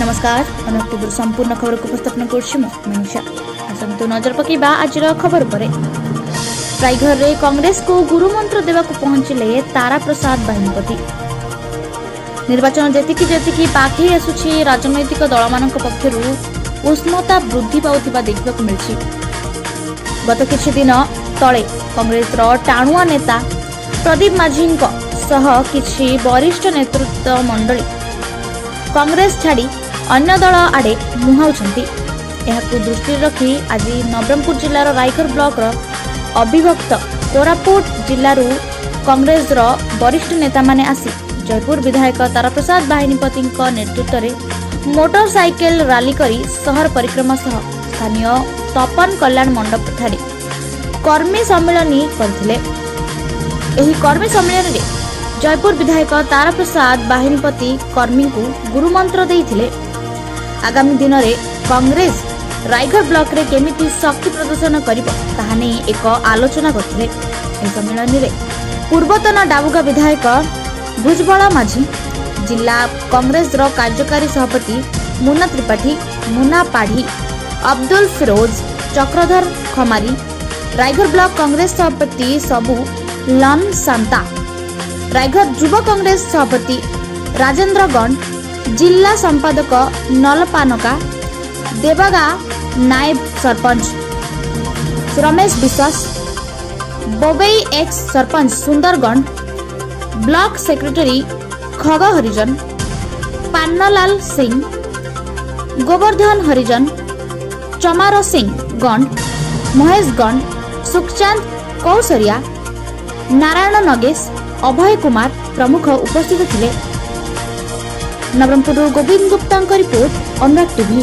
ନମସ୍କାର, ଅନୁରାଗ ଟିଭିର ସମ୍ପୂର୍ଣ୍ଣ ଖବରକୁ ଉପସ୍ଥାପନ କରୁଛି ମୁଁ ମନୀଷା। ଆସନ୍ତୁ ନଜର ପକାଇବା ଆଜିର ଖବର ଉପରେ। ରାଇଘରରେ କଂଗ୍ରେସକୁ ଗୁରୁମନ୍ତ୍ର ଦେବାକୁ ପହଞ୍ଚିଲେ ତାରାପ୍ରସାଦ ବାହିନୀପତି। ନିର୍ବାଚନ ଯେତିକି ଯେତିକି ପାଖେଇ ଆସୁଛି, ରାଜନୈତିକ ଦଳମାନଙ୍କ ପକ୍ଷରୁ ଉଷ୍ମତା ବୃଦ୍ଧି ପାଉଥିବା ଦେଖିବାକୁ ମିଳିଛି। ଗତ କିଛି ଦିନ ତଳେ କଂଗ୍ରେସର ଟାଣୁଆ ନେତା ପ୍ରଦୀପ ମାଝୀଙ୍କ ସହ କିଛି ବରିଷ୍ଠ ନେତୃତ୍ୱ ମଣ୍ଡଳୀ କଂଗ୍ରେସ ଛାଡ଼ି ଅନ୍ୟ ଦଳ ଆଡ଼େ ମୁହାଁଉଛନ୍ତି। ଏହାକୁ ଦୃଷ୍ଟିରେ ରଖି ଆଜି ନବରଙ୍ଗପୁର ଜିଲ୍ଲାର ରାଇଘର ବ୍ଲକର ଅବିଭକ୍ତ କୋରାପୁଟ ଜିଲ୍ଲାରୁ କଂଗ୍ରେସର ବରିଷ୍ଠ ନେତାମାନେ ଆସି ଜୟପୁର ବିଧାୟକ ତାରାପ୍ରସାଦ ବାହିନୀପତିଙ୍କ ନେତୃତ୍ୱରେ ମୋଟର ସାଇକେଲ ରାଲି କରି ସହର ପରିକ୍ରମା ସହ ସ୍ଥାନୀୟ ତପନ କଲ୍ୟାଣ ମଣ୍ଡପଠାରେ କର୍ମୀ ସମ୍ମିଳନୀ କରିଥିଲେ। ଏହି କର୍ମୀ ସମ୍ମିଳନୀରେ ଜୟପୁର ବିଧାୟକ ତାରାପ୍ରସାଦ ବାହିନୀପତି କର୍ମୀଙ୍କୁ ଗୁରୁମନ୍ତ୍ର ଦେଇଥିଲେ। ଆଗାମୀ ଦିନରେ କଂଗ୍ରେସ ରାଇଘର ବ୍ଲକରେ କେମିତି ଶକ୍ତି ପ୍ରଦର୍ଶନ କରିବ, ତାହା ନେଇ ଏକ ଆଲୋଚନା କରିଥିଲେ। ଏହି ସମ୍ମିଳନୀରେ ପୂର୍ବତନ ଡାବୁଗାଁ ବିଧାୟକ ଭୁଜବଳ ମାଝୀ, ଜିଲ୍ଲା କଂଗ୍ରେସର କାର୍ଯ୍ୟକାରୀ ସଭାପତି ମୁନା ତ୍ରିପାଠୀ, ମୁନା ପାଢ଼ୀ, ଅବଦୁଲ ଫିରୋଜ, ଚକ୍ରଧର ଖମାରୀ, ରାଇଘର ବ୍ଲକ କଂଗ୍ରେସ ସଭାପତି ସବୁ ଲନ୍ ସାନ୍ତା, ରାଇଘର ଯୁବ କଂଗ୍ରେସ ସଭାପତି ରାଜେନ୍ଦ୍ର ଗଣ୍ଡ, ଜିଲ୍ଲା ସମ୍ପାଦକ ନଲପାନକା, ଦେବଗା ନାଏବ ସରପଞ୍ଚ ରମେଶ ବିଶ୍ୱାସ, ବୋବେଇ ଏକ୍ସ ସରପଞ୍ଚ ସୁନ୍ଦର ଗଣ୍ଡ, ବ୍ଲକ ସେକ୍ରେଟାରୀ ଖଗ ହରିଜନ, ପାନ୍ନଲାଲ ସିଂ, ଗୋବର୍ଦ୍ଧନ ହରିଜନ, ଚମାର ସିଂ ଗଣ୍ଡ, ମହେଶ ଗଣ୍ଡ, ସୁଖଚାନ୍ଦ କୌସରିଆ, ନାରାୟଣ ନଗେଶ, ଅଭୟ କୁମାର ପ୍ରମୁଖ ଉପସ୍ଥିତ ଥିଲେ। ନବରଙ୍ଗପୁରରୁ ଗୋବିନ୍ଦ ଗୁପ୍ତାଙ୍କ ରିପୋର୍ଟ, ଅନୁରାଗ ଟିଭି।